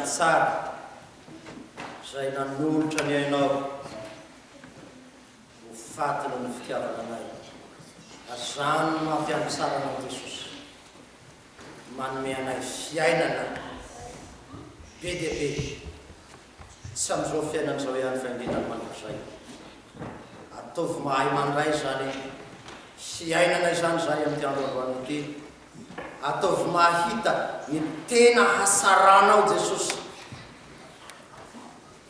Mpiandry tsara izay nanolotra ny ainao ho faty noho ny fitiavana anay. Ary izany no maha Mpiandry tsara anao Jesosy. Manome anay fiainana be dia be, tsy amin'izao fiainana izao ihany fa indrindra ny mandrakizay. Ataovy mahay mandray izany fiainana izany izahay amin'ity andro androany ity. Ataovy mahita ny tena hasaranao Jesosy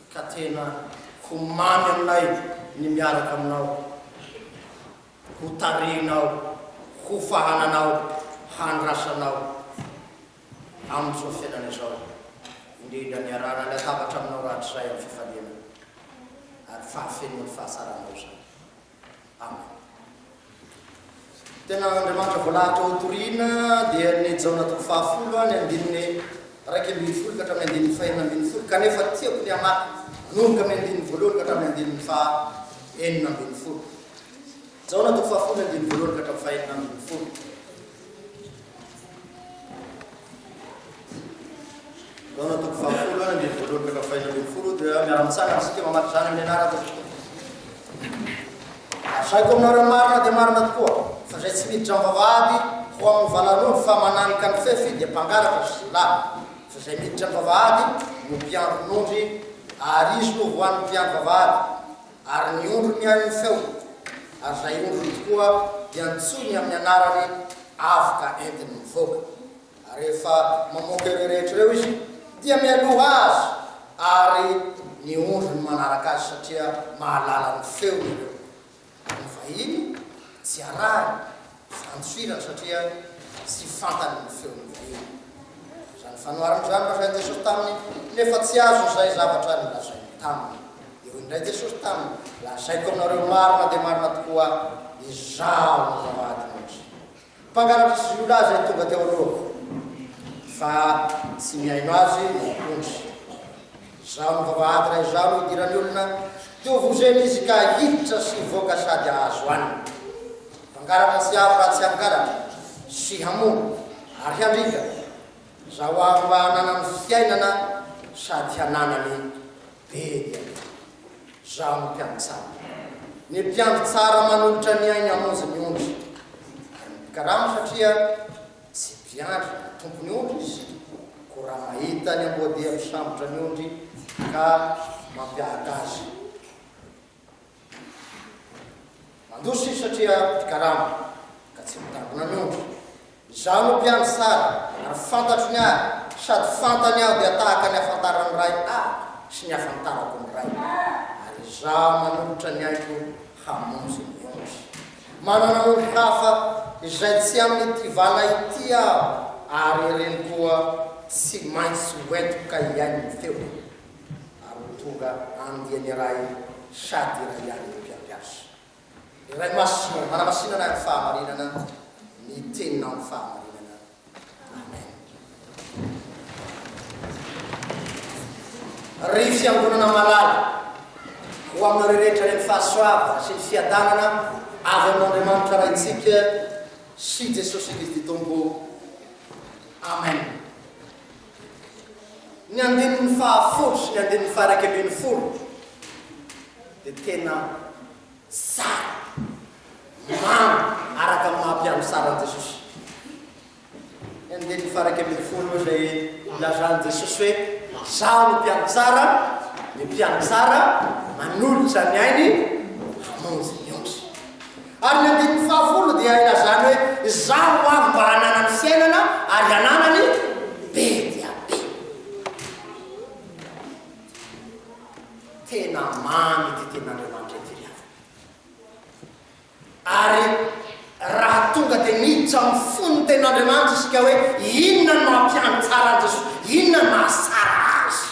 ka tena ho mamy aminay ny miaraka aminao, ho tarihinao, ho fahananao, handrasanao amin'izao fiainana izao, indrindra ny hiarahana latabatra aminao rahatrizay amin'ny fifaliana ary fahafenoan'ny fahatsaranao izany. Amen. Tena Andriamanitra voalahatra ho torina dia ny Jaona toko fahafolo ny andininy 11 ka hatramin'ny andininy fahenina ambin'ny folo kanefa tiako ny hamaky manomboka amin'ny andininy voalohany ka hatramin'ny andininy faha 16. Jaona toko fahafolo ny andininy voalohany ka hatramin'ny fahenina ambin'ny folo. Jaona toko fahafolo, andininy voalohany ka hatramin'ny fahenina ambin'ny folo dia miara-mitsangana isika mamaky izany amin'ny anarana Tompoko. Lazaiko aminareo marina dia marina tokoa fa izay tsy miditra amin'ny vavahady ho amin'ny valan'ondry fa mananika ny fefy dia mpangalatra sy jiolahy. Fa izay miditra amin'ny vavahady no mpiandry ny ondry ary izy no voan'ny mpiandry vavahady. Ary ny ondry mihaino ny feony, ary izay ondriny tokoa dia antsoiny amin'ny anarany avy ka entiny mivoaka. Ary rehefa mamoaka ireo rehetra ireo izy, dia mialoha azy, ary ny ondriny manaraka azy, satria mahalala ny feony ireo. Ary ny vahiny tsy arahiny, fa andosirany, satria tsy fantany ny feon'ny vahiny. Izany fanoharana izany no lazain'i Jesosy taminy, nefa tsy azony izay zavatra nolazainy taminy. Dia hoy indray Jesosy taminy, Lazaiko aminareo marina dia marina tokoa, Izaho no vavahadin'ondry. Mpangalatra sy jiolahy izay tonga teo alohako, fa tsy mihaino azy ny ondry. Izaho no vavahady, raha Izaho no idiran'ny olona, dia ho vonjena izy ka hiditra sy hivoaka sady hahazo hanina. Mpangalatra tsy avy raha tsy hangalatra, sy hamono, ary handringana. Izaho avy mba hananany fiainana sady hananany be dia be. Izaho no mpiandry tsara. Ny mpiandry tsara manolotra ny ainy hamonjy ny ondry. Ary ny mpikarama satria tsy mpiandry na tompon'ny ondry izy, koa raha mahita ny amboadia misambotra ny ondry ka mampiahaka azy, Mandositra izy satria mpikarama ka tsy mitangona ny ondry. Izaho no mpiandry tsara, ary fantatro ny ahy, sady fantany aho dia tahaka ny ahafantaran'ny Ray ahy sy ny ahafantarako ny Ray. Ary izaho manolotra ny aiko hamonjy ny ondry. Manana ondry hafa izay tsy amin'ity vala ity aho, ary ireny koa tsy maintsy hoentiko ka hihaino ny feoko. ary ho tonga andiany iray sady iray ihany ny mpiandry azy. Ry Ray Masina ô, manamasinana ahy amin'ny fahamarinana, ny Teninao ny fahamarinana. Amen. Ry Fiangonana malala, ho aminareo rehetra anie ny fahasoavana sy ny fiadanana avy amin'Andriamanitra Raintsika sy Jesosy Kristy Tompo. Amen. Ny andininy fahafolo sy ny andininy faha-11 dia tena tsara, mamy araka ny maha mpiandry tsara an'i Jesosy. Ny andininy faha-11 izay ilazan'i Jesosy hoe, Izaho no mpiandry tsara, ny mpiandry tsara manolotra ny ainy hamonjy ny ondry. Ary ny andininy fahafolo dia ilazany hoe, Izaho ho avy mba hananany fiainana ary hananany be dia be. Tena mamy ity tenin'Andriamanitra ity ry havana. Ary raha tonga dia miditra amin'ny fon'ny tenin'Andriamanitra isika hoe inona no maha-mpiandry tsara an'i Jesosy, inona no maha-tsara azy.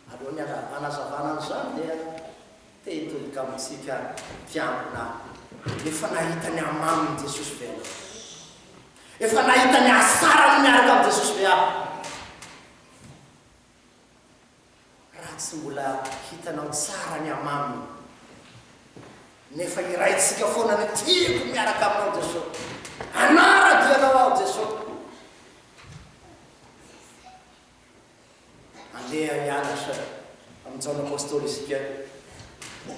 Alohan'ny hanazavana an'izany dia te hitodika amintsika mpiangona aho. Efa nahita ny hamamin'i Jesosy ve ianao? Efa nahita ny hasarany miaraka amin'i Jesosy ve aho? Raha tsy mbola hitanao tsara ny hamaminy, nefa iraintsika foana ny tiako miaraka aminao Jesosy. Hanara-dia anao aho Jesosy. Andeha hianatra amin'i Jaona Apostoly isika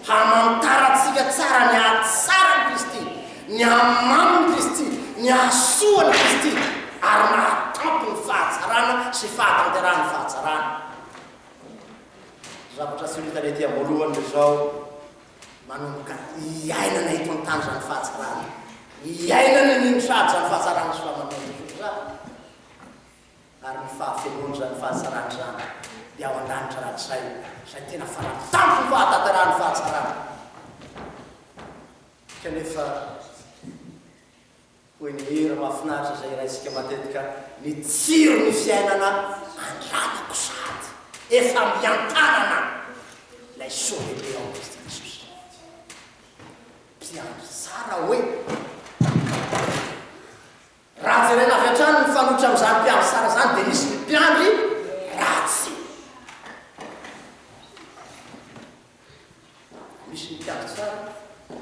hamantarantsika tsara ny hahatsaran'i Kristy, ny hamamin'i Kristy, ny hahasoan'i Kristy, ary mahatampo ny fahatsarana sy fahatanterahan'ny fahatsarana. Zavatra tsy ho hitana ety am-boalohany dia izao, manomboka iainana eto an-tany izany fahatsarana, iainana ny mino sahady izany fahatsarana sy fahamamiana Jesosy izany. Ary ny fahafenoan'izany fahatsarana izany dia ao an-danitra rahatrizay, izay tena fara-tampon'ny fahatanterahan'ny fahatsarana. Kanefa, hoy ny hira mahafinaritra izay hiraintsika matetika, ny tsiron'ny fiainana andramako sahady, efa mby an-tanana ilay soa lehibe ao amin'i Kristy Jesosy. Mpiandry tsara hoe. Raha jerena avy hatrany ny mifanohitra amin'izany mpiandry tsara izany dia misy ny mpiandry ratsy. Misy ny mpiandry tsara,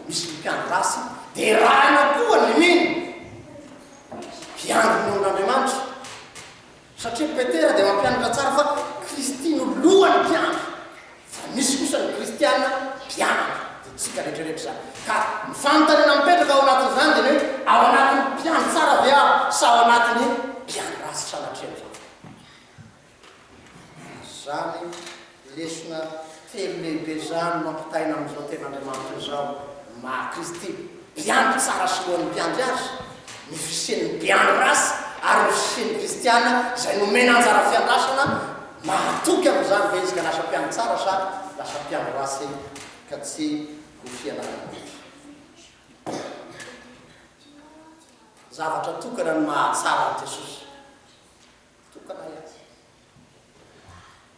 misy ny mpiandry ratsy, derahina koa ny mino. Mpiandry ny olon'Andriamanitra. Satria Petera dia mampianatra tsara fa Kristy no lohan'ny mpiandry, fa misy kosa ny kristiana mpiandry, dia tsika rehetra rehetra izany. Ka ny fanontaniana mipetraka ao anatin'izany dia ny hoe, ao anatin'ny mpiandry tsara ve aho sa ao anatin'ny mpiandry ratsy sanatria an'izany? Izany lesona telo lehibe izany no ampitaina amin'izao tenin'Andriamanitra izao, ny maha Kristy mpiandry tsara sy lohan'ny mpiandry azy, ny fisian'ny mpiandry ratsy ary ny fisian'ny kristiana izay nomena anjara fiandrasana, mahatoky amin'izany ve izy ka lasa mpiandry tsara sa lasa mpiandry ratsy ka tsy ho fianarana loatra. Zavatra tokana no mahatsara an'i Jesosy. Tokana ihany.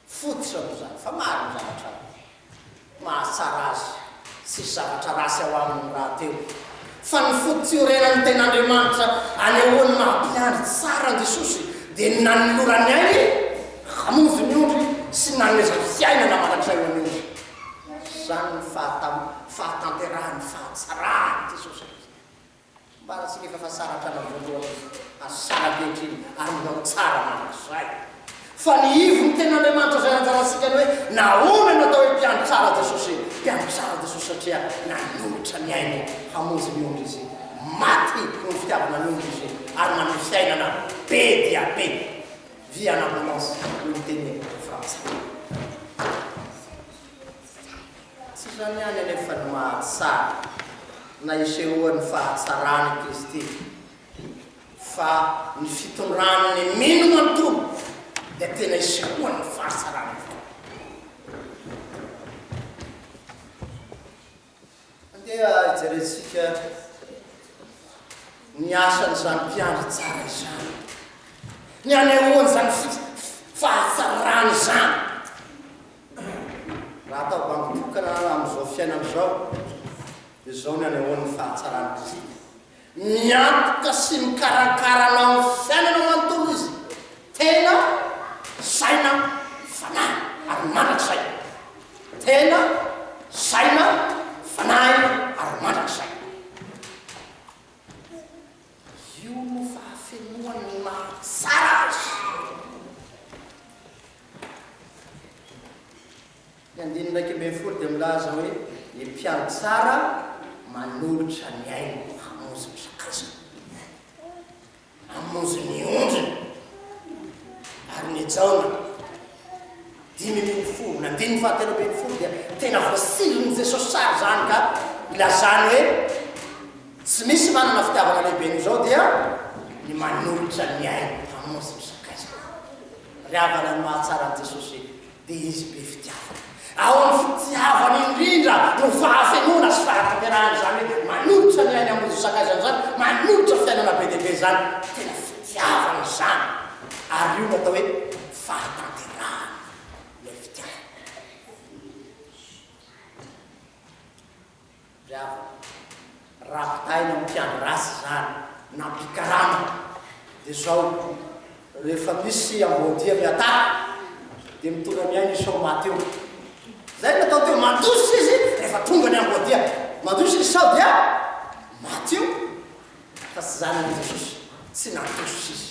Fototra aloha izany fa maro ny zavatra mahatsara azy, tsisy zavatra ratsy ao aminy rahateo. Fa ny foto-tiorenan'ny ten'Andriamanitra anehoany maha mpiandry tsara an'i Jesosy dia ny nanolorany ainy hamonjy ny ondry sy ny nanomezany fiainana mandrakizay ho an'ny ondry. Izany ny fahatanterahan'ny fahatsaran'i Jesosy Kristy. Ambarantsika efa fa tsara hatrany am-boalohany izy, ary tsara ankehitriny, ary mbola ho tsara mandrakizay. Fa ny ivon'ny Tenin'Andriamanitra izay anjarantsika ny hoe, nahoana no atao hoe mpiandry tsara Jesosy? Mpiandry tsara Jesosy satria nanolotra ny ainy hamonjy ny ondry Izy. Maty noho ny fitiavana ny ondry Izy, ary manome fiainana be dia be. Vie en abondance, hoy ny teny frantsay. Tsy izany ihany anefa no mahatsara na isehoan'ny fahatsaran' i Kristy, fa ny fitondrany ny mino manontolo dia tena isehoan'ny fahatsarany avokoa. Andeha hijerentsika ny asan'izany mpiandry tsara izany, ny anehoan'izany fahatsarany izany. Raha atao bango tokana amin'izao fiainana izao, dia izao ny anehoany ny fahatsaran'i Kristy. Miantoka sy mikarakara anao amin'ny fiainana manontolo Izy, tena, saina, fanahy, ary mandrakizay. Tena, saina, fanahy, ary mandrakizay. Io no fahafenoan'ny mahatsara azy. Ny andininy 11 dia milaza hoe ny mpiandry tsara manolotra ny ainy hamonjy ny sakaizany, hamonjy ny ondriny. Ary ny Jaona 15, ny andininy fahatelo ambinifolo dia tena voasilin'i Jesosy tsara izany ka ilazany hoe tsy misy manana fitiavana lehibe noho izao dia ny manolotra ny ainy hamonjy ny sakaizany. Ry havana ny mahatsara an'i Jesosy dia Izy be fitiavana. Ao amin'ny fitiavany indrindra no fahafenoana sy fahatanterahana izany hoe manolotra ny ainy hamonjy ny sakaizany izany, manolotra fiainana be dia be izany. Tena fitiavana izany. Ary io no atao hoe fahatanterahana ilay fitiavana. Ry havana, raha ampitahaina amin'ny mpiandry ratsy izany, na mpikarama, dia izao, rehefa misy amboadia miataka, dia mitondra ny ainy sao maty eo. Izay no natao teo, mandositra izy rehefa tonga ny amboadia. Mandositra izy sao dia maty eo. Fa tsy izany amin'i Jesosy, tsy nandositra izy,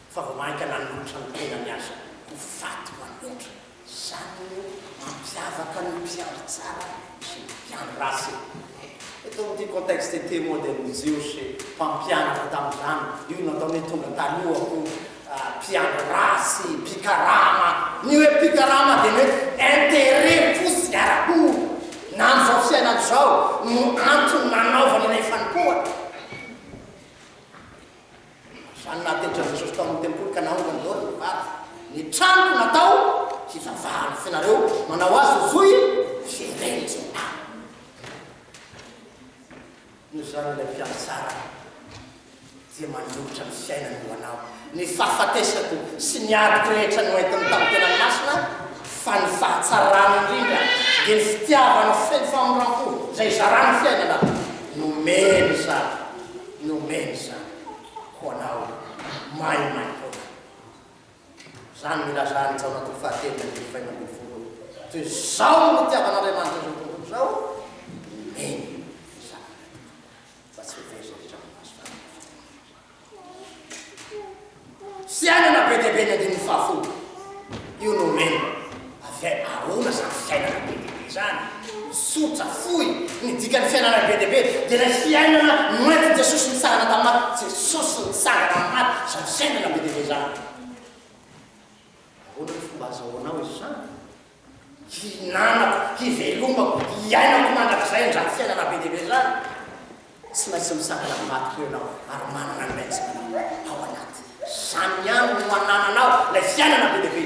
fa vao mainka nanolotra ny tenany aza ho faty ho an'ny ondry. mpiandry tsara sy ny mpiandry ratsy. Eto amin'ity contexte ity moa dia ny Jiosy mpampianatra tamin'izany, io no nataony hoe tonga taloha koa mpiandry ratsy, mpikarama. Ny hoe mpikarama dia ny hoe intérêt fotsiny ara-bola na amin'izao fiainana izao no antony nanaovany ilay fanompoana. Izany nahateditra an'i Jesosy tao amin'ny tempoly ka naongany daholo ny vary. Ny tranoko natao hivavahana, fa ianareo manao azy ho zohy firenjona. Noho izany ilay mpiandry tsara dia manolotra ny fiainany ho anao. Ny fahafatesako sy ny adiko rehetra noentiny tamin'ny tenany masina, fa ny fahatsarany indrindra dia ny fitiavana feno famindram-po izay izarany fiainana, nomeny izany. Nomeny izany ho anao maimaimpoana. Izany no ilazan'i Jaona toko fahatelo ny andininy fahenina ambin'ny folo, Toy izao no nitiavan'Andriamanitra izao tontolo izao, nomeny ny Zanany lahitokana, mba tsy ho very izay rehetra mino Azy fa hanana fiainana mandrakizay. Fiainana be dia be ny andininy fahafolo. Io no omeny. Avy aiza? Ahoana izany fiainana be dia be izany? Tsotra, fohy, ny dikan'ny fiainana be dia be dia ilay fiainana noentin'i Jesosy nitsangana tamin'ny maty. Jesosy nitsangana amin'ny maty, izany fiainana be dia be izany. Ahoana ny fomba azahoanao izany? Hihinanako, hivelomako, hiainako mandrakizay an'izany fiainana be dia be izany. Tsy maintsy misakana ny maty koa ianao ary manana an'ilay anjaranao ao anaty. Izany ihany no anananao, ilay fiainana be dia be.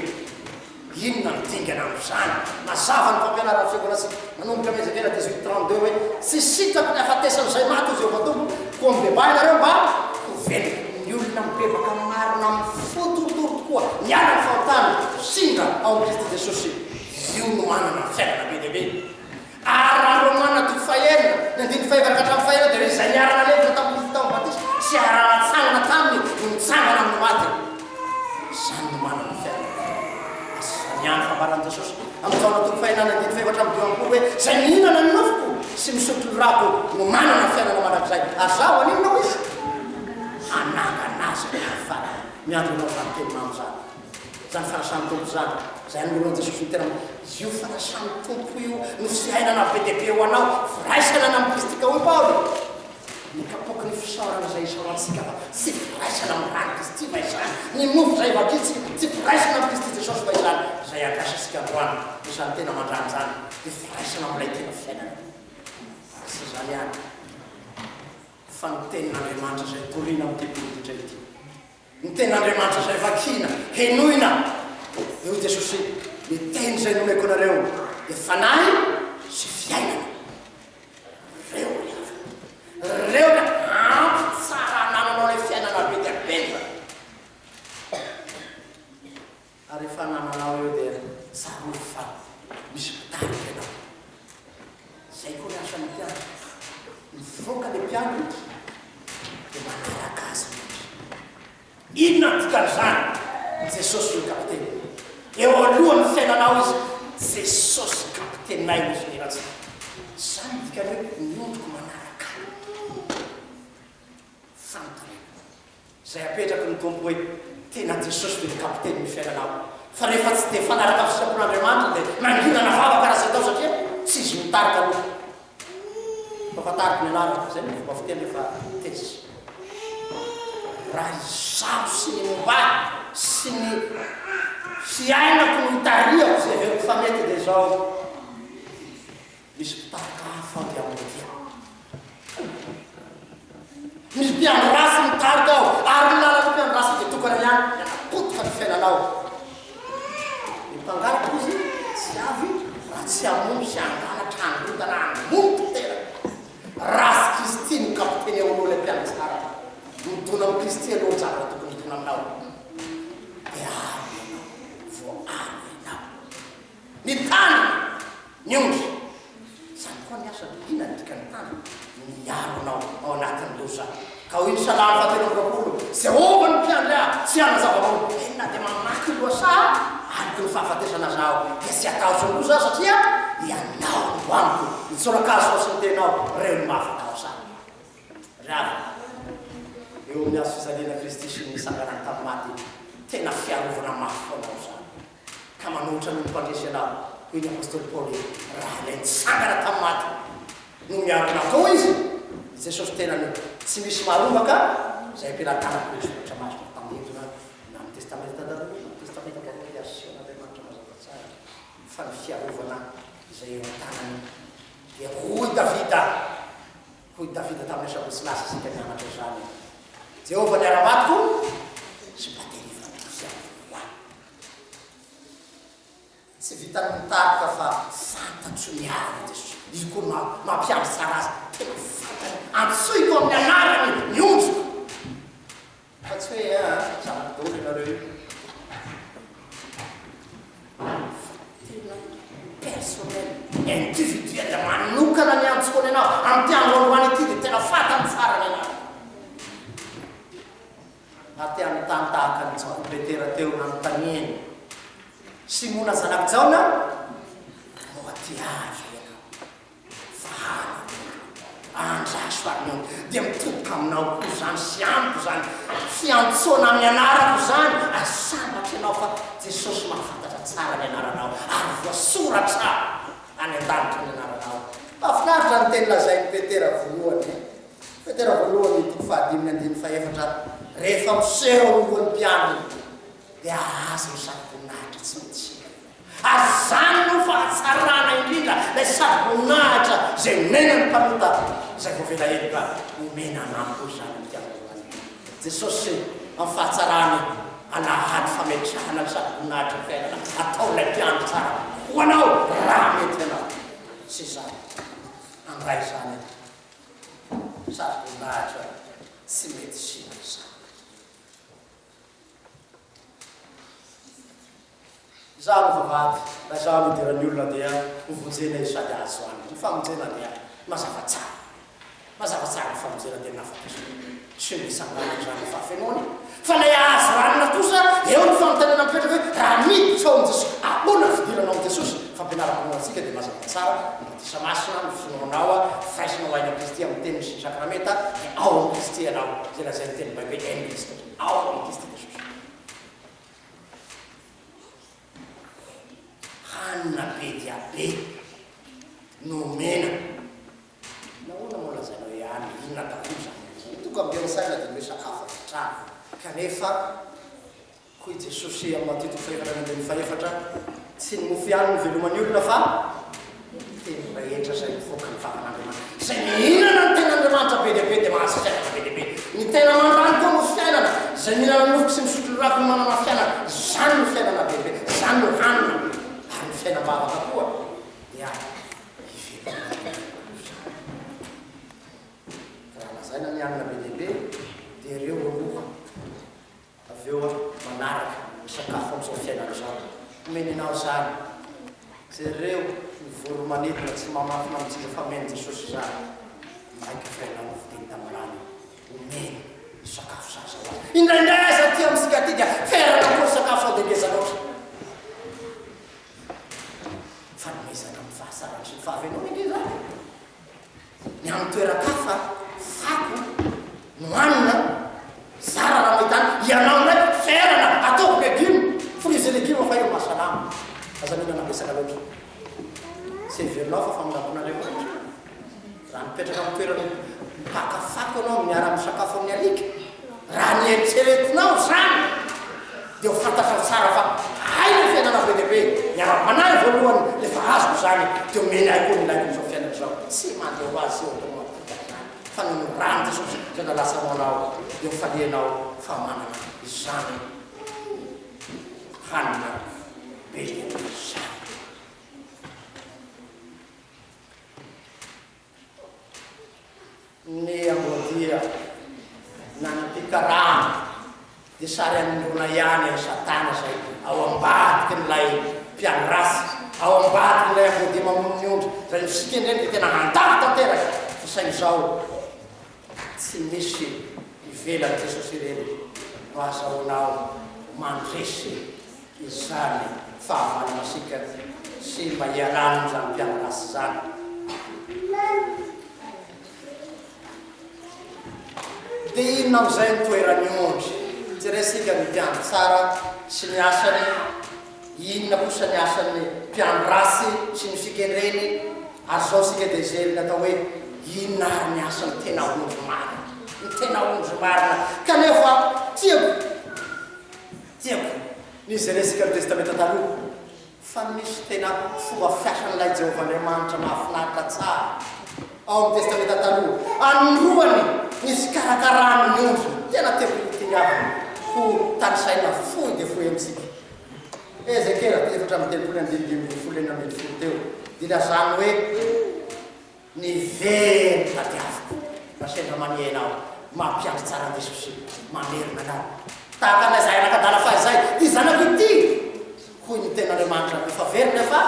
Inona no dingana amin'izany? Mazava ny fampianaran'ny fiangonantsika manomboka amin'ny Ezekiela 18, 32 hoe, Tsy sitrako ny hahafatesan'izay maty, hoy Jehovah Tompo, koa mibebaha ianareo mba ho velona. Ny olona mibebaka marina amin'ny fo torotoro tokoa, miala ny fahotana, sindra ao amin'i Kristy Jesosy, io no manana ny fiainana be dia be. Ary raha ny Romana toko fahenina, ny andininy fahefatra ka hatramin'ny fahenina dia hoe izay niara-nalevina tamin'i Kristy tamin'ny batisa sy niara-natsangana taminy no nitsangana amin'ny maty. Izany no manana ny fiainana. Ary izany ihany fambaran'i Jesosy amin'ny Jaona toko fahenina ny andininy fahefatra amby dimampolo hoe izay mihinana ny nofoko sy misotro ny rako no manana ny fiainana mandrakizay. Ary izaho haninona hoy izy? Hanangana azy amin'ny andro farany. Miandry anao izany teny mamy izany. Izany fanasan'ny Tompo izany, izay anoloran'i Jesosy ny tenany, io fanasan'ny Tompo io no fiainana be dia be ho anao, firaisana any amin'i Kristy ka hoy Paoly, ny kapoaky ny fisaorana izay isaorantsika fa tsy firaisana amin'ny ran'i Kristy va izany, ny mofo izay vakintsika tsy firaisana amin'i Kristy Jesosy va izany, izay andrasantsika androany, izany tena mandrany izany, dia firaisana amin'ilay tena fiainana. Ary tsy izany ihany, fa ny tenin'Andriamanitra izay torina amin'ity polipitra ity. Ny tenin'Andriamanitra izay vakiana, henoina. Dia hoy Jesosy, Ny teny izay nomeko anareo dia fanahy sy fiainana. Reo ry havana. Reo ry ampy tsara anananao ilay fiainana be dia be izany. Ary rehefa anananao eo dia tsarovy fa misy mpitarika ianao. Izay koa ny asan'ny mpiandry. Mivoaka ilay mpiandry dia manaraka azy ny ondry. Inona no dikan'izany? Jesosy no kapiteny. Eo alohan'ny fiainanao Izy. Jesosy kapiteninay hoy izy nilaza. Izany no dikan'ny hoe ny ondriko manaraka ahy. Fanontaniana. Izay apetraky ny Tompo hoe, tena Jesosy ve ny kapitenin'ny fiainanao? Fa rehefa tsy dia mifanaraka amin'ny sitrapon'Andriamanitra dia mangina na vavaka raha tsy atao satria tsy izy no mitarika aloha. Fa fantariko ny anarako, izay no fomba fiteny rehefa tezitra. Raha izaho sy ny momba ahy sy ny fiainako no itarihako izay heveriko fa mety dia izao, Misy mpitarika hafa ao dia modia. Misy mpiandry ratsy mitarika ao, ary ny lalan'ny mpiandry ratsy dia tokana ihany, ny hanapotika ny fiainanao. Ny mpangalatra izy tsy avy raha tsy hamono sy hangalatra, handrodana, hamono tanteraka. Raha tsy Kristy no kapiteny eo aloha ilay mpiandry tsara, midona amin'i Kristy aloha ny zavatra tokony hidona aminao, dia aro ianao, voaaro ianao. Mitandrina ny ondry. Izany koa ny asany. Inona ny dikan'ny mitandrina? Miaro anao ao anatin'ny loza. Ka hoy ny Salamo fahatelo amby 20, Jehovah no mpiandry ahy, tsy hanana zava-mahory. Eny, na dia mamaky ny lohasaha aloky ny fahafatesana aza aho, dia tsy hatahotra ny loza aho, satria Ianao no amiko. Ny tsorakazo sy ny tehinao, ireo no mahafaka ahy. Ry havana, eo amin'ny hazo fijaliana Kristy sy ny nitsanganany tamin'ny maty, tena fiarovana mafy ho anao izany. Ka manohitra ny mpandresy ianao. Hoy ny apostoly Paoly hoe, Raha ilay nitsangana tamin'ny maty no miaro anao koa izy, i Jesosy tenany tsy misy marombaka izay am-pelatanako ireo soratra masina tandindona na amin'ny Testamenta Taloha na amin'ny Testamenta Vaovao dia asehon'Andriamanitra mazava tsara fa ny fiarovana izay eo an-tanany dia hoy Davida Hoy Davida tamin'ny asabotsy lasa isika nianatra izany, Jehovah niara-matiko sy mba delivrako sy arovako ahy. Tsy vitan'ny mitarika fa fantatro ny ahy Jesosy. Izy koa no mampiandry tsara azy. Tena fantany. Antsoiko amin'ny anarany ny ondriko. Fa tsy hoe ah, zanako daholo ianareo io. Fa tena personnel, individuel, manokana ny antsoko ny anao. Amin'ity andro androany ity dia tena fantany tsara ny anarako. Ary te hanontany tahaka an'i Jakoba Petera teo nanontaniany, Simona zanak'i Jaona, moa tia ahy ve ianao? Faly Andraso ary ny ondry. Dia mitodika aminao koa izany sy amiko izany fiantsoana amin'ny anarako izany, ary sambatra ianao fa Jesosy mahafantatra tsara ny anaranao ary voasoratra any an-danitra ny anaranao. Mahafinaritra ny teny lazain'i Petera voalohany e! Petera voalohany toko fahadimy ny andininy fahefatra, Rehefa miseho anoloan'ny mpiandry dia hahazo ny satroboninahitra tsy mety simba ianao. Ary izany no fahatsarana indrindra, ilay satroboninahitra izay omena ny mpanota izay voavela heloka, omena anao koa izany amin'ity andro androany ity. Jesosy amin'ny fahatsarany alahady fametrahana ny satroboninahitry ny fiainana ataon'ilay mpiandry tsara ho anao raha mety ianao sy izaho handray izany satroboninahitra tsy mety simba izany. Izaho no vavahady, raha izaho no idiran'ny olona dia ho vonjena izy sady hahazo hanina. Ny famonjena dia mazava tsara. Mazava tsara ny famonjena dia ny nahafatesana sy ny nitsanganana izany ny fahafenoany. Fa ilay hahazo hanina kosa, eo ny fanontaniana mipetraka hoe raha miditra ao amin'i Jesosy, ahoana ny fidirana ao amin'i Jesosy? Ny fampianaram-pinoana antsika dia mazava tsara, ny batisa masina, ny finoanao, firaisanao aina Kristy amin'ny teniny sy ny sakramenta, dia ao amin'i Kristy ianao, izay lazain'ny teny Baiboly hoe en Christo, ao amin'i Kristy Jesosy. Hanina be dia be no omena. Nahoana moa lazaina hoe hanina? Inona daholo izany hanina izany? Ny tonga avy ao an-tsaina dia ny hoe sakafo avy hatrany. Kanefa, hoy Jesosy amin'ny Matio toko fahefatra amby andininy fahefatra, Tsy ny mofo ihany no iveloman'ny olona fa ny teny rehetra izay mivoaka ny vavan'Andriamanitra. Izay mihinana ny tenin'Andriamanitra be dia be dia mahazo fiainana be dia be. Ny tena aman-drano koa no fiainana. Izay mihinana ny nofoko sy misotro ny rako no manana fiainana. Izany no fiainana be dia be. Izany no hanina. Ary ny fiainam-bavaka koa dia iveloman'ny olona koa izany. Raha lazaina ny hanina be dia be dia ireo aloha. Avy eo aho manaraka ny sakafo amin'izao fiainana izao. Omeny anao izany. Jereo ny voro-manidina tsy mamafy na mijinja fa omen'i Jesosy izany. Maika fa ianao no vidiny tamin'ny rany. Omeny ny sakafo sahaza ho azy. Indraindray aza aty amintsika aty dia ferana koa ny sakafo sao dia ngeza loatra. Fanomezana amin'ny fahasarany sy ny fahavelomana ange izany e. Ny amin'ny toeran-kafa, fako no hanina, zara raha mahita any, ianao indray ferana, ataovy legioma, fruits et légumes fa io mahasalama, aza mihinana betsaka loatra. Tsy heverinao fa famindram-pon'Andriamanitra? Raha mipetraka amin'ny toerana mpaka fako ianao miara-misakafo amin'ny alika, Raha ny eritreretinao izany dia ho fantatrao tsara fa hay ny fiainana be dia be, ny ara-panahy voalohany rehefa azoko izany dia omeny ahy koa ny ilaiko amin'izao fiainana izao. Tsy mandeha ho azy automatique izany fa noho ny ran'i Jesosy izay nalatsanao anao dia ho falianao fa manana izany hanina be dia be izany. Ny amboadia na ny mpikarama dia sary anondroana ihany an'i Satana izay ao ambadikin'ilay mpiandry ratsy, ao ambadikin'ilay amboadia mamono ny ondry. Raha ny fikendreny dia tena handavo tanteraka fa saingy izao tsy misy ivelan'i Jesosy irery no ahazahoanao mandresy izany fahavalo masiaka sy mba hialana amin'izany mpiandry ratsy izany. Dia inona amin'izay ny toeran'ny ondry? Jerentsika ny mpiandry tsara sy ny asany. Inona kosa ny asan'ny mpiandry ratsy sy ny fikendreny? Ary izao isika dia hijery ny atao hoe inona ary ny asan'ny tena ondry marina. Ny tena ondry marina. Kanefa tiako, tiako ny hijerentsika ny Testamenta Taloha. Fa misy tena fomba fiasan'ilay Jehovah Andriamanitra mahafinaritra tsara ao amin'ny Testamenta Taloha. Anondroany ny fikarakarany ny ondriny. Tena tiako ity ry havana ho tanisaina fohy dia fohy amintsika. Ezekiela 34 andininy 15 16 teo dia ilazany hoe Ny very no tadiaviko. Raha sendra mania ianao, mampiandry tsara an'i Jesosy, mamerina anao. Tahaka an'ilay zanak'adala fahizay, Ity zanako ity, hoy ny tenin'Andriamanitra, efa very nefa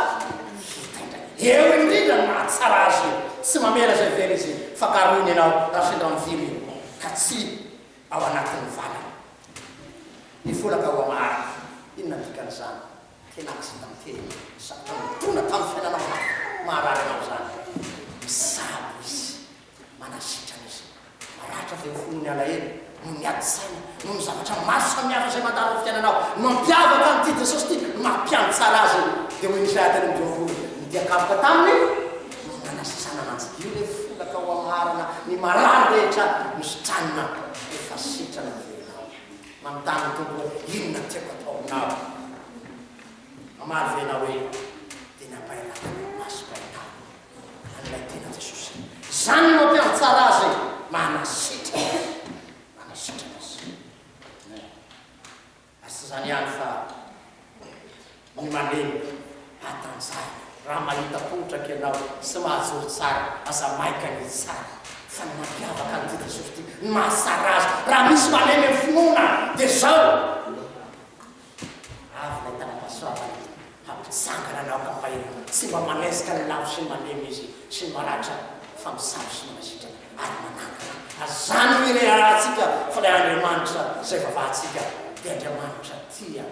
hita indray. Eo indrindra no mahatsara azy, tsy mamela izay very izy, fa karohiny ianao raha sendra mivily ka tsy ao anatin'ny valany. Ny folaka ho amarina. Inona ny dikan'izany? Tena accidenté sarotra nidona tamin'ny fiainanao mafy maharary anao izany. Misabo izy, manasitrana izy. Maratra ve ny fo noho ny alahelo, noho ny ady saina, noho ny zavatra maro samihafa izay mandalo amin'ny fiainanao? Ny mampiavaka an'ity Jesosy ity, ny maha-mpiantsara azy dia hoy ny Isaia 23, Ny dia kapoka taminy no nanasitranana azy. Io ilay folaka ho amaharana ny marary rehetra nositranina efa sitrana ny velonao. Manontany ny Tompo hoe, Inona no tiako atao aminao? Mamaly ve ianao hoe, Dia ny hampahiratana ny masoko hahitako an'ilay tena Jesosy. Izany no mampiantsara azy, manasitrana azy. Manasitrana azy. Ary tsy izany ihany fa Ny malemy hatanjahina. Raha mahita potraka ianao sy mahajoro tsara, aza maika ny hitsara. Fa ny mampiavaka an'ity Jesosy ity, ny mahatsara azy, raha misy malemy amin'ny finoana, dia izao, Avy ilay tanam-pahasoavana hampitsangana anao ka hampahery anao. Tsy mba manenjika ny lavo sy ny malemy Izy, sy ny maratra, fa misabo sy manasitrana ary manangana. Ary izany no ireharehantsika fa ilay Andriamanitra izay vavahantsika dia Andriamanitra tia.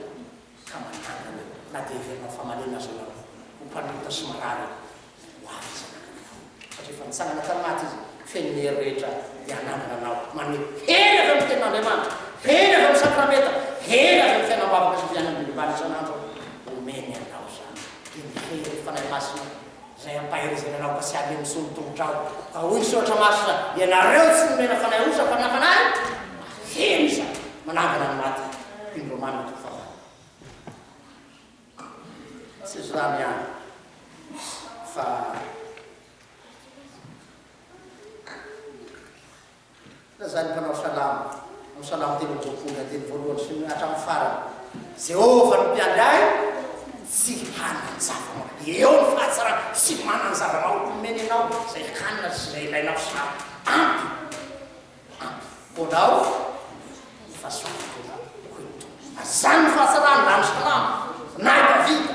ka manangana na dia heverinao fa malemy aza ianao ho mpanota sy marary ho avy izy hanangana anao satria efa nitsangana tamin'ny maty izy feno ny hery rehetra dia hanangana anao manome hery avy amin'ny tenin'Andriamanitra hery avy amin'ny sakramenta hery avy amin'ny fiainam-bavaka sy fiainam-bivavahana isan'andro omeny anao izany dia ny hery Fanahy Masina izay ampaherezany anao ka tsy halemy intsony ny tongotrao ka hoy ny soratra masina ianareo tsy nomena fanahy osa fa na fanahy mahery izany manangana ny maty hoy ny romana toko fahavalo tsy izany ihany fa Lazain'ny mpanao salamo, amin'ny Salamo 23, andininy voalohany sy ny hatramin'ny farany, Jehovah no mpiandry ahy, tsy hanan-java-mahory. Eo ny fahatsarana, tsy manan-java-mahory omeny anao izay hanina sy izay ilainao sy ampy, ampy ho anao ny fahasoavako, hoy ny Tompo. Ary izany no fahatsarany, raha ny Salamo, na i Davida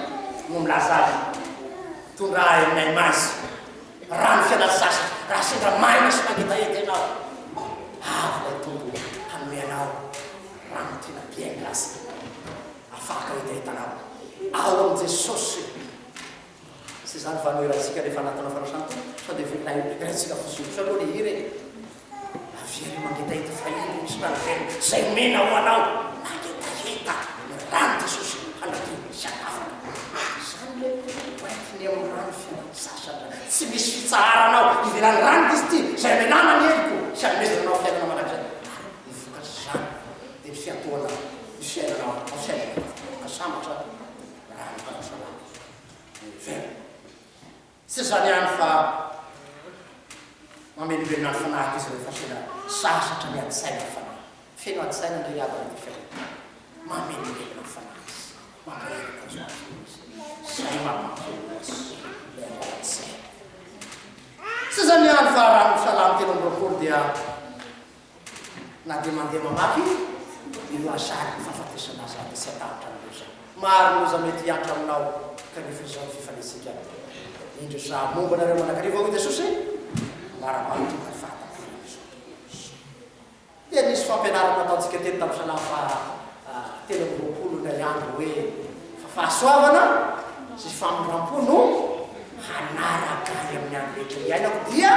no milaza azy, Tondra ahy aminay maizina. Rano fialan-tsasatra, raha sendra maina sy mangetaheta ianao, avy ilay Tompo hanome anao rano tena bien glacé, afaka hetahetanao ao amin'i Jesosy. Tsy izany va no hirantsika rehefa hanatona fanasan'ny Tompo? Sao dia velona hiraintsika fotsiny kosa aloha ilay hira e! Avia ry mangetaheta fa indro misy rano velona izay omena ho anao. Mangetaheta ny rano Jesosy hanadio sy hanafaka. Izany ilay hoentiny amin'ny rano fialan-tsasatra. Tsy misy fitsaharana ao ivelan'ny rano Kristy izay hamelana ny heloko sy hanomezana anao fiainana mandrakizay. Ary ny vokatr'izany dia ny fiantohana ny fiainanao amin'ny fiainana ka sambatra raha ny mpanao salamo velona. Tsy izany ihany fa mamelombelona ny fanahiko izy rehefa sendra sasatra miady saina ny fanahy. Feno ady saina ange ry havana ity fiainana ity. Mamelombelona ny fanahy izy, mampahery anao sy mampionona izy. Izay mampampionona azy ilay Andriamanitsika. Tsy izany ihany fa raha ny Salamo 23 dia Na dia mandeha mamaky ny lohasahan'ny fahafatesana aza dia tsy hatahotra ny loza. Maro ny loza mety hihatra aminao, kanefa izao ny fifaliantsika. Indro izaho momba anareo mandrakariva, hoy Jesosy, manara-pahatonga ny fahataperan'izao tontolo izao. Dia nisy fampianarana nataontsika teto tamin'ny Salamo faha 23 indray andro hoe fa fahasoavana sy famindram-po no Hanaraka ahy amin'ny andro rehetra iainako dia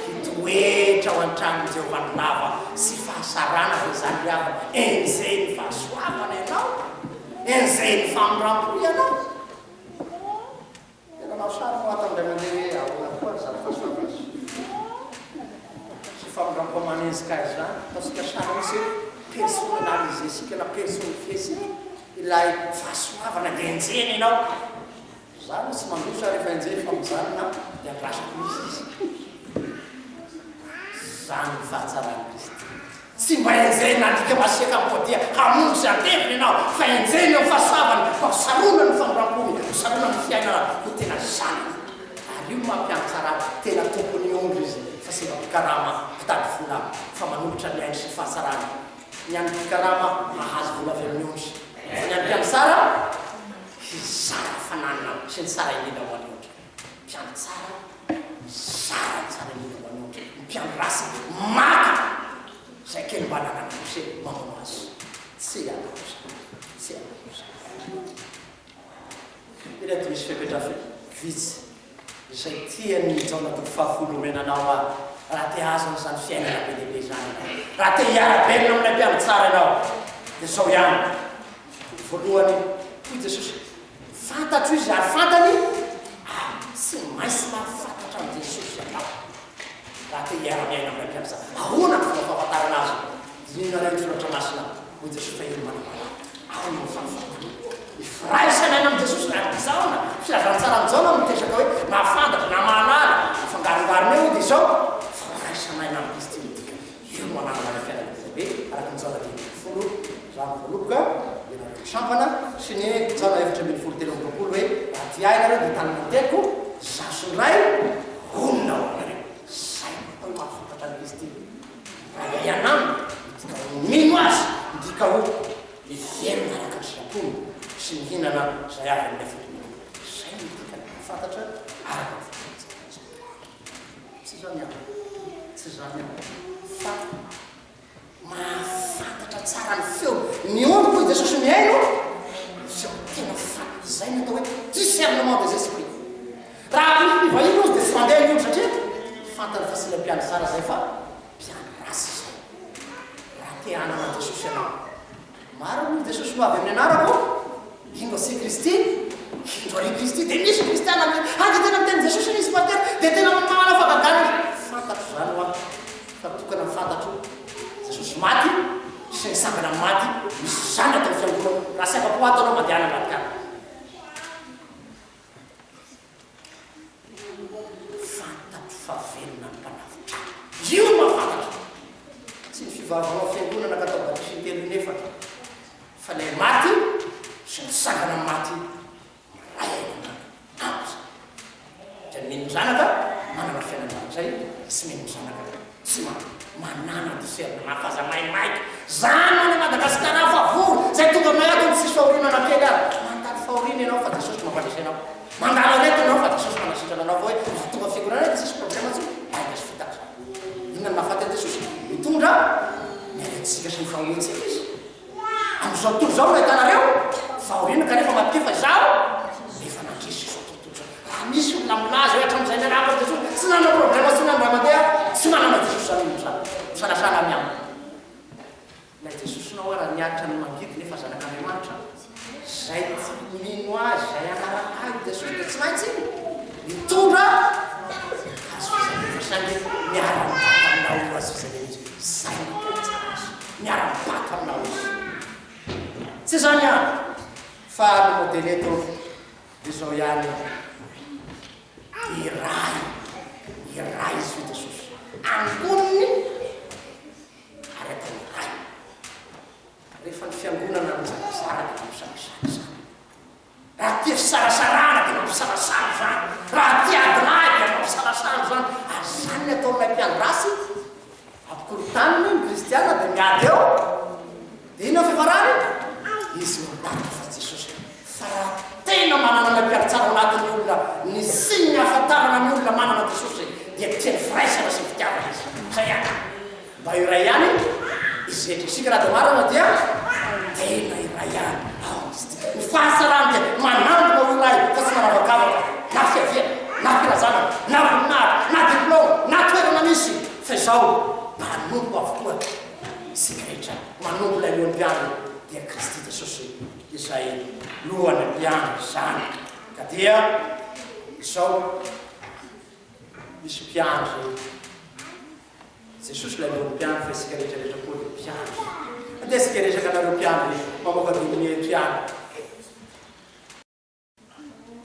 hitoetra ao an-tranon'i Jehovah ny lava sy fahasarana ve izany ry havana? Enjehin'ny fahasoavana ianao? Enjehin'ny famindram-po ianao. Tena nanao sary moa ato indray mandeha hoe ahoana koa ary izany fahasoavana sy famindram-po manenjika ahy izany. Ataontsika sary mihitsy hoe personnaliser-sika na personnifier-sika ilay fahasoavana dia enjehina ianao. Za aloha tsy mandroso aho rehefa enjehina fa mijanona dia andrasako mihitsy izy. Izany ny fahatsaran'i Kristy. Tsy mba enjehina alika masiaka amboadia hamono sy handevona ianao fa enjehina eo fahasoavany fa ho saronany ny famindram-pony, ho saronany ny fiainana ho tena zanany. Ary io no maha mpiandry tsara ahy, tena tompon'ny ondry izy fa tsy mba mpikarama mpitady vola fa manolotra ny ainy sy ny fahatsarany. Ny an'ny mpikarama mahazo vola avy amin'ny ondry fa ny an'ny mpiandry tsara hizara fananana sy ny tsara indrindra ho an'ny ondry. Mpiandry tsara mizara ny tsara indrindra ho an'ny ondry. Ny mpiandry ratsy maka izay kely mba ananan'ny ondry mamono azy. Tsy hanao izany. Tsy hanao izany. Ireto misy fepetra vitsy izay tian'i Jaona toko fahafolo omena anao aho raha te hahazo an'izany fiainana be dia be izany ianao. Raha te hiara-belona amin'ilay mpiandry tsara ianao, dia izao ihany. Voalohany, hoy Jesosy, Fantatro izy ary fantany aho. Tsy maintsy mahafantatra an'i Jesosy ianao raha te hiara-miaina amin'ilay mpiandry tsara. Ahoana ny fomba fahafantarana azy? Dinihinareo ny Soratra Masina, hoy Jesosy, fa io no manambara ahy. Ao no fahafantarana. Ny firaisana aina amin'i Jesosy ary Jaona, filazantsaran'i Jaona no mitezaka hoe mahafantatra na mahalala, afangarongarona eo dia izao, firaisana aina amin'i Kristy no dikany. Io no ananana ilay fiainana lehibe araka ny Jaona 15, Izaho no voaloboka, ianareo no sampana, sy ny Jaona 14, 23 hoe, Raha tia Ahy ianareo dia tanana ny teniko, Izaho sy ny Ray honina ao aminareo. Izay no atao hoe mahafantatra an'i Kristy. Raha miaina Aminy, midika ho mino Azy, midika ho mivelona araka ny sitrapony sy mihinana izay avy amin'ilay foto-boaloboka. Izay no dikany mahafantatra araka ny filazantsara. Tsy izany aho, tsy izany aho, fa mahafantatra tsara ny feony. Ny ondriko hoy Jesosy mihaino ny feoko. Tena fa izay no atao hoe discernement des esprits. Raha misy mpivahiny ozy dia tsy mandeha ny ondry satria fantany fa tsy ilay mpiandry tsara izay fa mpiandry ratsy izay. Raha te hanana an'i Jesosy ianao, Maro hoy Jesosy ho avy amin'ny anarako, indro asia Kristy, indro ary Kristy, dia misy kristiana miteny, ah dia tena miteny Jesosy anie izy pasitera, dia tena manao fahagagana izy. Fantatro izany hoa, fa tokana ny fantatro, Jesosy maty sy nitsangana amin'ny maty, misy izany ato amin'ny fiangonana, raha tsy afa-po ato anao mandehana ambadika any. Fantatro fa velona ny Mpanavotra ahy. Io no mahafantatro. Tsy ny fivavahana ao fiangonana ka atao batisa intelo inefatra, fa ilay maty sy nitsangana amin'ny maty miray aina aminao. Ampy izay. Izay mino ny Zanaka manana fiainana mandrakizay, tsy mino ny Zanaka tsy manana. Manana discernement fa aza maimaika. Zany any Madagascar hafa vory zay tonga aminay ato ny tsisy fahoriana na kely ary. Mandalo fahoriana ianao fa Jesosy mampandresy anao. Mandalo aretina ianao fa Jesosy manasitrana anao fa hoe raha tonga fiangonana dia tsisy problème intsony. Lainga sy fitaka zany. Inona no mahafaty an'i Jesosy? Mitondra ny aretintsika sy ny fahoriantsika Izy. Amin'izao tontolo izao no ahitanareo fahoriana kanefa matokia fa Izaho efa nandresy izao tontolo izao. Raha misy olona milaza hoe hatramin'izay niarahako an'i Jesosy tsy nanana problème intsony aho indray mandeha, tsy manana Jesosy izany olona izany. Misalasala ny aminy. Ilay Jesosinao ara niaritra ny mangidy nefa zanak'Andriamanitra, izay tsy mino Azy, izay hanaraka Ahy Jesosy dia tsy maintsy mitondra hazo fijaliana fa saingy miara-mibata aminao io hazo fijaliana io, izay no tena tsara azy, miara-mibata aminao izy. Tsy izany ihany fa ny modely eto dia izao ihany, iray, iray izy io Jesosy, amboniny ary atao iray. Rehefa ny fiangonana mizarazara dia mampisalasala izany. Raha tia fisarasarahana dia mampisalasala izany. Raha tia ady lahy dia mampisalasala izany. Ary izany ny ataon'ilay mpiandry ratsy, ampikorontaniny ny kristiana dia miady eo. Dia inona ny fiafarany? Izy no mitarika fa tsy Jesosy. Fa raha tena manana ilay mpiandry tsara ao anatin'ny olona, ny signe ahafantarana ny olona manana Jesosy dia tia ny firaisana sy ny fitiavana izy. Izay ihany. Mba iray ihany izy rehetra. Isika raha dia marina dia tena iray ihany ao Kristy. Ny fahatsarany dia manangona ho iray fa tsy manavakavaka na fiaviana, na firazanana, na voninahitra, na diplaoma, na toerana misy fa izao mpanompo avokoa isika rehetra manompo ilay lohan'ny mpiandry. Dia Kristy Jesosy izay lohan'ny mpiandry izany. Ka dia izao misy mpiandry Jesosy ilay lohan'ny mpiandry fa isika rehetra rehetra koa dia mpiandry. Andeha isika hiresaka anareo mpiandry mamoaka didiny eto ihany.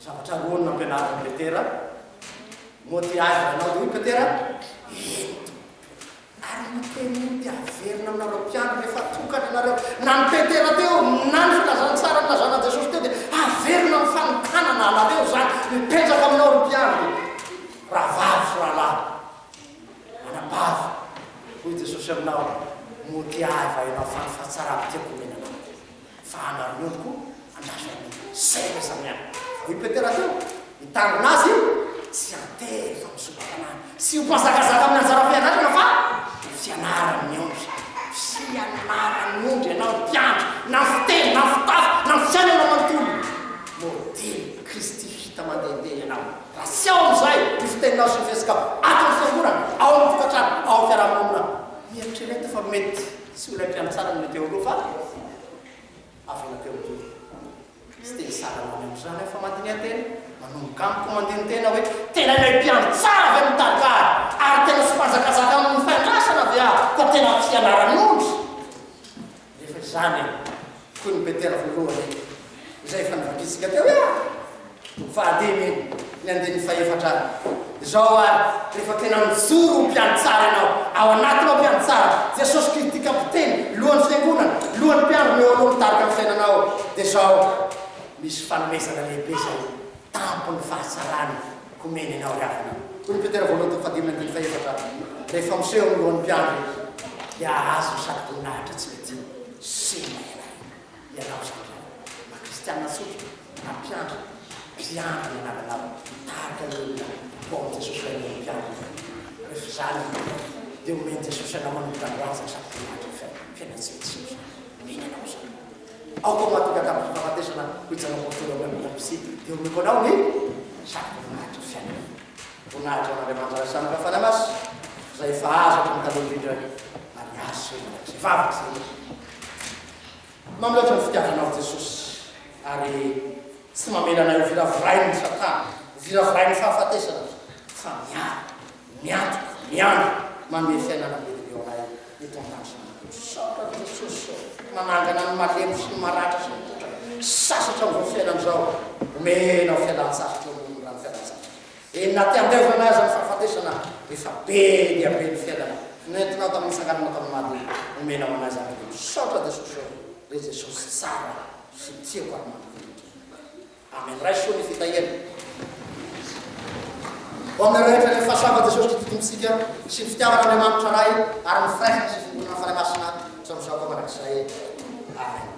Zavatra roa no nampianarin'i Petera. Moa tia ahy va ianao? Dia hoy Petera, Eny, Tompoko. Ary io teny io dia averina aminareo mpiandry rehefa tokana ianareo. Na ny Petera teo, na ny filazantsara nilazana an'i Jesosy teo dia averina amin'ny fanokanana anareo izany. Mipetraka aminao ry mpiandry, rahavavy sy rahalahy, anabavy. Hoy Jesosy aminao, Moa tia ahy va ianao fa ny fahatsarako tiako omena anao? Fa anareo koa andraso ny saina samihafa. Fa hoy Petera teo, hitandrina azy tsy an-tery fa misokatra-panahy, tsy ho mpazakazaka amin'ny anjara fianarana fa ho fianaran'ny ondry. Fianaran'ny ondry ianao mpiandry, na ny fiteny, na ny fitafy, na ny fiainana manontolo. Modely Kristy hita mandehandeha ianao. Raha tsy ao amin'izay ny fiteninao sy ny fihetsikao, ato amin'ny fiangonana, ao amin'ny tokantrano, ao amin'ny fiarahamonina, mieritrereta fa mety Tsy ho ilay mpiandry tsara no mety eo aloha fa avela teo aloha. Tsy te hisarana any amin'izany aho fa mandiniha tena, manomboka amiko mandini-tena hoe tena ilay mpiandry tsara ve no mitarika ahy ary tena tsy mpanjakazaka amin'ny fandrasana ve aho fa tena fianaran'ondry? Rehefa izany, hoy ny Petera voalohany izay efa novakintsika teo hoe, Toko fahadimy, ny andininy fahefatra. Izao ary, rehefa tena mijoro ho mpiandry tsara ianao, ao anatinao mpiandry tsara, Jesosy Kristy Kapiteny, Lohan'ny Fiangonana, Lohan'ny mpiandry no eo aloha mitarika ny fiainanao, dia izao, misy fanomezana lehibe izay tampon'ny fahatsarany homeny anao ry havana. Hoy ny Petera voalohany toko fahadimy ny andininy fahefatra, Rehefa miseho ny Lohan'ny mpiandry, dia hahazo ny satroboninahitra tsy mety simba ianareo. Ianao izany ry havana, na kristiana tsotra, na mpiandry, mpiandry ny anaranao, mitarika ny olona ho ao amin'i Jesosy ilay Lohan'ny mpiandry. Rehefa izany dia omen'i Jesosy anao manomboka androany izany satroboninahitra ny fiainana tsy mety simba izany. Omeny anao izany. Aoka ho maty miakatra ny fahafatesana, hoy Jaona Apostoly ao amin'ny Apokalypsy, dia omeko anao ny satroboninahitry ny fiainana. Voninahitra ho an'Andriamanitra Ray sy Zanaka Fanahy Masina, izay efa azo hatramin'ny taloha indrindra ary azo sy mandrakizay. Vavaka izay. Mamy loatra ny fitiavanao Jesosy ary tsy mamela anay ho viravirain'ny satana, ho viravirain'ny fahafatesana fa miaro, miantoka, miandry, manome fiainana be dia be ho anay eto an-tany sy mandrakizay. Misaotra an'i Jesosy ô, manangana ny malemy sy ny maratra sy ny potraka, sasatra amin'izao fiainana izao, omenao fialan-tsasatra eo ambonin'ny rano fialan-tsasatra. Eny na te handevona anay aza ny fahafatesana, efa be dia be ny fiainana noentinao tamin'ny nitsanganana tamin'ny maty, omenao anay izany dia misaotra Jesosy ô, ry Jesosy tsara sy tiako ary mamiko indrindra. Amen. Raiso ny fitahiana. Ho aminareo rehetra ny fahasoavan'i Jesosy Kristy Tompontsika sy ny fitiavan'Andriamanitra Ray ary ny firaisana sy fiombonana Fanahy Masina hatramin'izao ka mandrakizay. Amen.